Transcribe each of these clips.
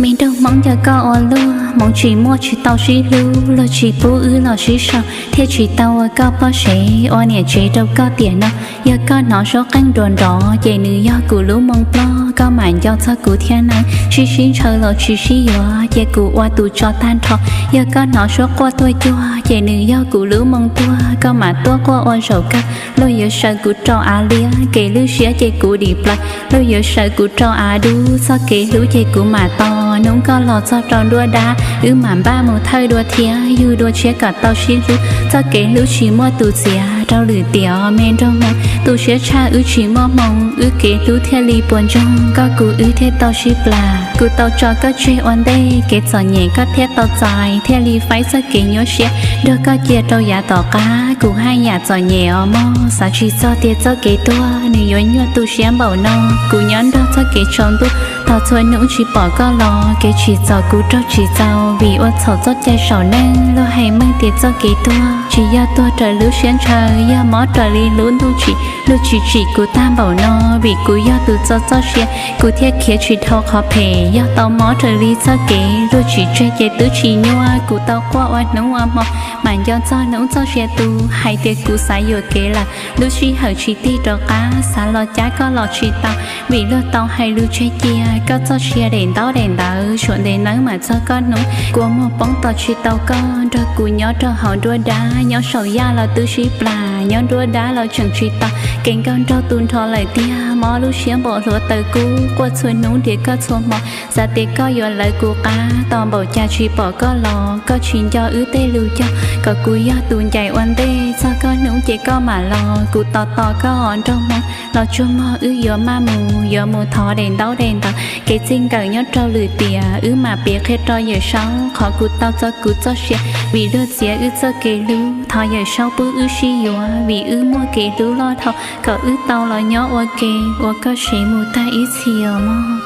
Me nraug Hmoob, yog koj ua luaj, hmoov tsis muaj tsis tau sib hlub, luag tsis pub wb los sib sau, thiaj tsis tau ua koj poj sev, ua niam tsev rau koj tiam no. Yog koj hnov suab qeej nruas nrov, ces nws yog kuv lub moo ploj, koj mam nco txog kuv thiab nawb. Sib sib ntshaw los tsis sib yuav, ces kuv ua tus tso tag nrho. Yog koj hnov suab quaj tuaj cuag, ces nws yog kuv lub moo tuag, koj mam tuaj quaj ua zaum kawg. Luag yuav sawv kuv rau av liab, kev lwj siab ces kuv dim plaws. Luag yuav sawv kuv rau av dub, txoj kev hlub ces kuv mam tos. Hnub koj los txog rau nruab dab, wb mam npaj mus thawj dua thiab, yug dua tshiab kom tau sib hlub. Txoj kev hlub tsis muaj tus txiav, rau lwm tiam os me nraug Hmoob. Tu siab tshaj wb tsis muaj hmoo, wb kev hlub thiaj li puas ntsoog, koj kuv wb thiaj tau sib plam. Kuv tau tso koj tseg ua ntej, kev txom nyem koj thiaj tau txais, thiaj li faib txoj kev nyuaj siab, nrog koj cia rau yav tom qab. Kuv haj yam txom nyem os mog, xav tsis txog tias txoj kev tuag nws yuav nyuaj tu siab npaum no. Kuv nyob nrog txoj kev tsaus ntuj, tos txhua hnub tsis pom koj los, kev tsim txom kuv raug tsis txaus, vim ua txhaum txoj cai saum neej. Luag hais meej tias txoj kev tuag tsis yog tuag raws lub siab ntshaw, yog mob raws li lub ntuj tsim. Luag tsim tsim kuv tag npaum no, vim kuv yog tus txo txoj sia, kuv thiaj khiav tsis dhau qhov phem. Yog tau mob raws li txoj kev, luag tsim tseg ces twb tsis nyuaj. Kuv tau quaj ua hnub ua hmo, mam nco txog hnub txoj sia tu, hais tias kuv xav yuam kev lawm. Lub sij hawm tsis tig rov qab, xav los cab koj los tsis tau, vim luag tau hais lus tseg cia. Koj txoj sia daim ntaub daim ntawv, suav ntev nawb mam txog koj hnub. Kua muag poob tos tsis tau koj, nrog kuv nyob rau hauv nruab dab, nyob saum yaj los twb sib plam, nyob nruab dab los tseem tsis tau. Kev nkauj nraug tu nrho lawm tiag, mob lub siab npaum hluav taws kub, quaj txhua hnub nrhiav koj txhua hmo. Xav tias koj yuav lawv kuv qab, tos npaum cas tsis pom koj los, koj tsis nco wb tej lus cog, kom kuv yog tus ncaim ua ntej, txog koj hnub ces koj mam los. Kuv tos tos koj os nraug Hmoob, los tsuag mog wb yuav maj mus, yuav mus thov daim ntaub daim ntawv. Kev txij nkawm nyob rau lwm tiam, wb mam piav qhia rau Yawm Saub, qhov kuv tau txo kuv txoj sia, vim luag txiav wb txoj kev hlub. Thov Yawm Saub pub wb sib yuav, vim wb muaj kev hlub loj dhau, kom wb tau los nyob ua ke, ua koj sev mus tag ib txhis os mog.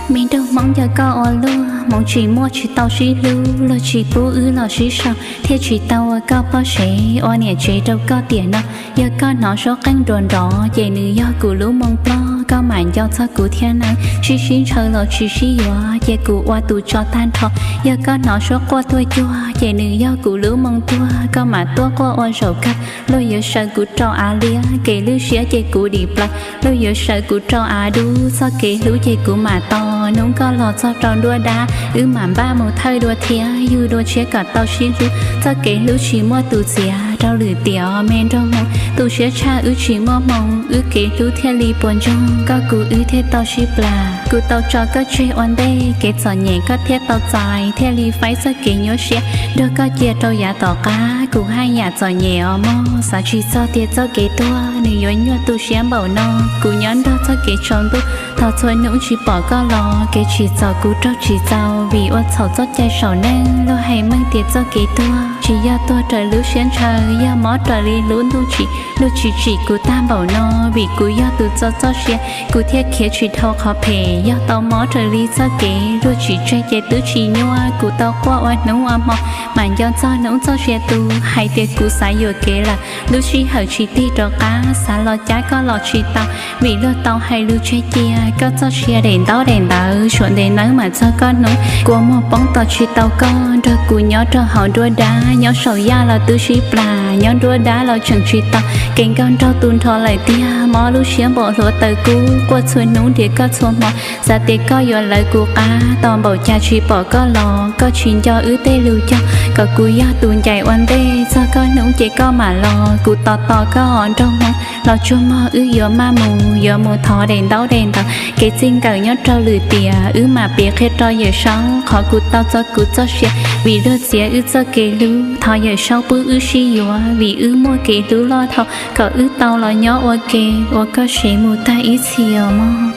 Me nraug Hmoob, yog koj ua luaj, hmoov tsis muaj tsis tau sib hlub, luag tsis pub wb los sib sau, thiaj tsis tau ua koj poj sev, ua niam tsev rau koj tiam no. Yog koj hnov suab qeej nruas nrov, ces nws yog kuv lub moo ploj, koj mam nco txog kuv thiab nawb. Sib sib ntshaw los tsis sib yuav, ces kuv ua tus tso tag nrho. Yog koj hnov suab quaj tuaj cuag, ces nws yog kuv lub moo tuag, koj mam tuaj quaj ua zaum kawg. Luag yuav sawv kuv rau av liab, kev lwj siab ces kuv dim plaws. Luag yuav sawv kuv rau av dub, txoj kev hlub ces kuv mam tos. Hnub koj los txog rau nruab dab, wb mam npaj mus thawj dua thiab, yug dua tshiab kom tau sib hlub. Txoj kev hlub tsis muaj tus txiav, rau lwm tiam os me nraug Hmoob. Tu siab tshaj wb tsis muaj hmoo, wb kev hlub thiaj li puas ntsoog, koj kuv wb thiaj tau sib plam. Kuv tau tso koj tseg ua ntej, kev txom nyem koj thiaj tau txais, thiaj li faib txoj kev nyuaj siab, nrog koj cia rau yav tom qab. Kuv haj yam txom nyem os mog, xav tsis txog tias txoj kev tuag nws yuav nyuaj tu siab npaum no. Kuv nyob nrog txoj kev tsaus ntuj, tos txhua hnub tsis pom koj los, kev tsim txom kuv raug tsis txaus, vim ua txhaum txoj cai saum neej. Luag hais meej tias txoj kev tuag tsis yog tuag raws lub siab ntshaw, yog mob raws li lub ntuj tsim. Luag tsim tsim kuv tag npaum no, vim kuv yog tus txo txoj sia, kuv thiaj khiav tsis dhau qhov phem. Yog tau mob raws li txoj kev, luag tsim tseg ces twb tsis nyuaj. Kuv tau quaj ua hnub ua hmo, mam nco txog hnub txoj sia tu, hais tias kuv xav yuam kev lawm. Lub sij hawm tsis tig rov qab, xav los cab koj los tsis tau, vim luag tau hais lus tseg cia. Koj txoj sia daim ntaub daim ntawv, suav ntev nawb mam txog koj hnub. Kua muag poob tos tsis tau koj, nrog kuv nyob rau hauv nruab dab, nyob saum yaj los twb sib plam, nyob nruab dab los tseem tsis tau. Kev nkauj nraug tu nrho lawm tiag, mob lub siab npaum hluav taws kub, quaj txhua hnub nrhiav koj txhua hmo. Xav tias koj yuav lawv kuv qab, tos npaum cas tsis pom koj los, koj tsis nco wb tej lus cog, kom kuv yog tus ncaim ua ntej, txog koj hnub ces koj mam los. Kuv tos tos koj os nraug Hmoob, los tsuag mog wb yuav maj mus, yuav mus thov daim ntaub daim ntawv. Kev txij nkawm nyob rau lwm tiam, wb mam piav qhia rau Yawm Saub, qhov kuv tau txo kuv txoj sia, vim luag txiav wb txoj kev hlub. Thov Yawm Saub pub wb sib yuav, vim wb muaj kev hlub loj dhau, kom wb tau los nyob ua ke, ua koj sev mus tag ib txhis os mog.